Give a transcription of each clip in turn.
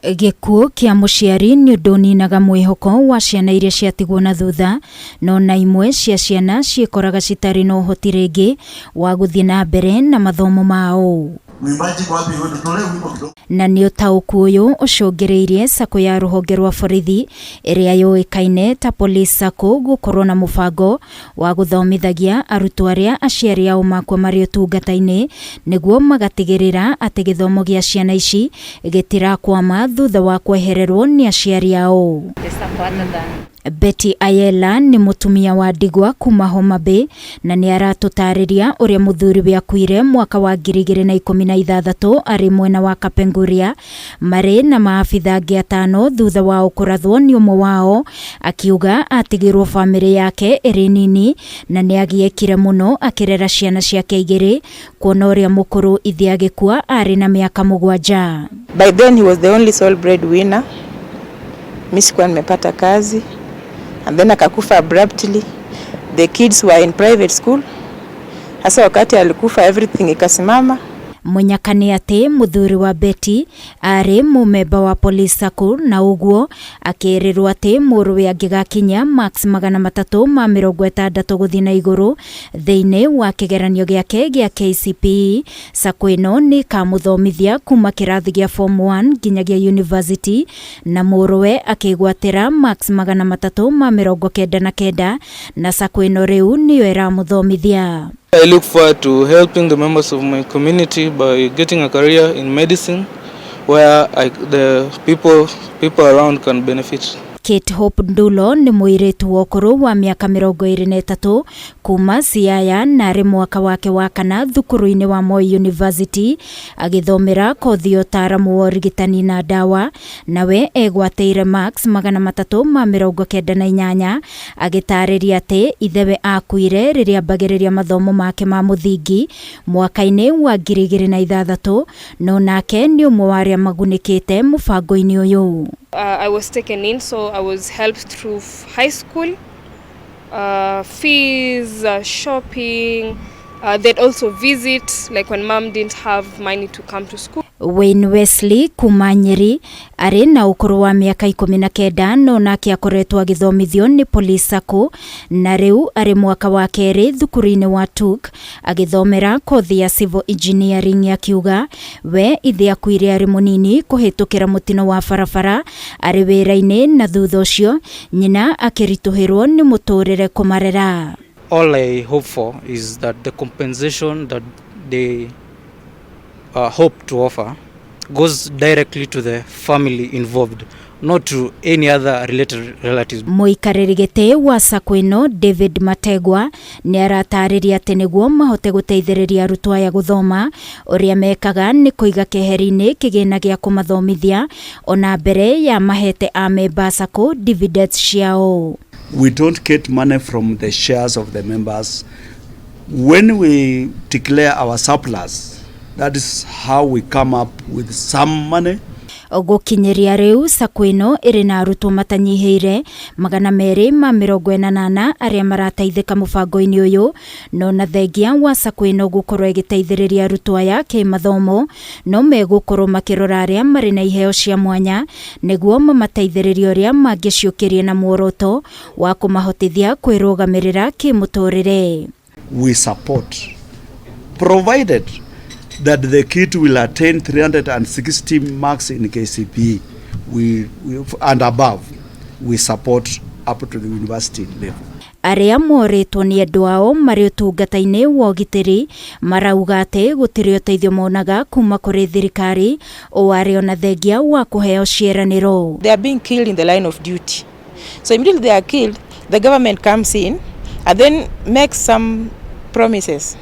Gĩkuũ kĩa mũciari nĩ ũndũ ũninaga mwĩhoko wa ciana iria ciatigwo na thutha, no na imwe cia ciana ciĩkoraga citarĩ na ũhoti rĩngĩ wa gũthiĩ na mbere na mathomo mao. Mwimbaji wapi wetu, tutolee wimbo kidogo. Na nĩ ũtaũku ũyũ ũcũngĩrĩirie SACCO ya rũhonge rwa borithi ĩrĩa yũĩkaine ta Police SACCO gũkorwo na mũbango wa gũthomithagia arutwo arĩa aciari ao makua marĩ ũtungata-inĩ, nĩguo magatigĩrĩra atĩ gĩthomo gĩa ciana ici gĩtirakwama thutha wa kwehererwo nĩ aciari ao. Betty Ayela nĩ mũtumia wa ndigwa kuma Homa Bay na nĩ aratũtarĩria ũrĩa mũthuriwe akuire mwaka wa 2016 arĩ mwena wa Kapenguria marĩ na maabitha angĩ atano thutha wao kũrathwo nĩ ũmwe wao, akiuga atigirwo bamĩrĩ yake ĩrĩ nini na nĩ agiĩkire mũno akĩrera ciana ciake igĩrĩ, kuona ũrĩa mũkũrũ ithe agĩkua arĩ na mĩaka 7. By then he was the only sole breadwinner. Mimi sikuwa nimepata kazi and then akakufa abruptly. The kids were in private school. Sasa wakati alikufa, everything ikasimama. Mũnyaka nĩ atĩ mũthuri wa Betty arĩ mũmemba wa Police SACCO, na ũguo akĩrĩrwo atĩ mũrũwe angĩgakinyia marks 360 gũthiĩ na igũrũ thĩinĩ wa kĩgeranio gĩake gĩa KCPE, SACCO ĩno nĩ ĩkamũthomithia kuma kĩrathi gĩa form 1 nginyagia university, na mũrũwe akĩgwatĩra marks 399, na SACCO ĩno rĩu nĩyo ĩramũthomithia. I look forward to helping the members of my community by getting a career in medicine where the people around can benefit. Kate Hope Ndulo nĩ mũirĩtu wa ũkũrũ wa mĩaka 23 kuma Siaya na arĩ mwaka wake wa kana thukuru-inĩ wa Moi University agĩthomera kothi ya ũtaaramu wa ũrigitani na ndawa, nawe egwatĩire marks 398, agĩtarĩria atĩ ithewe akuire rĩrĩa ambagĩrĩria mathomo make ma mũthingi mwaka-inĩ wa 2006, no nake nĩ ũmwe wa arĩa magunĩkĩte mũbango-inĩ ũyũ. I was taken in, so I was helped through high school, fees, shopping. They'd also visit, like when mom didn't have money to come to school. Wayne Wesley kuma Nyeri arĩ na ũkũrũ wa mĩaka 19, no nake akoretwo agĩthomithio nĩ Police SACCO na rĩu arĩ mwaka wa kerĩ thukuru-inĩ wa TUK agĩthomera kothi ya civil engineering, akiuga we ithe akuire arĩ mũnini kũhĩtũkĩra mũtino wa barabara arĩ wĩra-inĩ, na thutha ũcio nyina akĩritũhĩrwo nĩ mũtũrĩre kũmarera. All I hope for is that the compensation that they hope to offer goes directly to the family involved, not to any other related relatives. Mũikarĩri gĩtĩ wa SACCO ĩno David Mategwa nĩ aratarĩria atĩ nĩguo mahote gũteithĩrĩria arutwo aya gũthoma, ũrĩa mekaga nĩ kũiga keheri-inĩ kĩgĩna gĩa kũmathomithia ona mbere ya mahete amemba SACCO dividends ciao. We don't get money from the shares of the members. When we declare our surplus, that is how we come up with some money. Gũkinyĩria rĩu SACCO ĩno ĩrĩ na arutwo matanyihĩire 248 arĩa marateithĩka mũbango-inĩ ũyũ, no na thengia wa SACCO ĩno gũkorwo ĩgĩteithĩrĩria arutwo aya kĩmathomo, no megũkorwo makĩrora arĩa marĩ na iheo cia mwanya nĩguo mamateithĩrĩrie ũrĩa mangĩciũkĩria na muoroto wa kũmahotithia kwĩrũgamĩrĩra kĩmũtũrĩre. We support, provided that the kid will attain 360 marks in KCPE and above, we support up to the university level. Arĩa morĩtwo nĩ andũ ao marĩ ũtungata-inĩ wa ũgitĩri marauga atĩ gũtirĩ ũteithio monaga kuma kũrĩ thirikari, o arĩ ona thengia wa kũheo ciĩranĩro. They are being killed in the line of duty. So immediately they are killed, the government comes in and then makes some promises.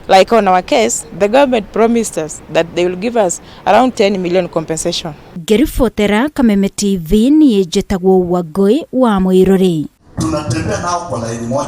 Like on our case, the government promised us that they will give us around 10 million compensation. Ngĩribotera Kameme TV, niĩ njĩtagwo Wangũi wa Mũirũrĩ. Tunatembea nao kwa laini moja.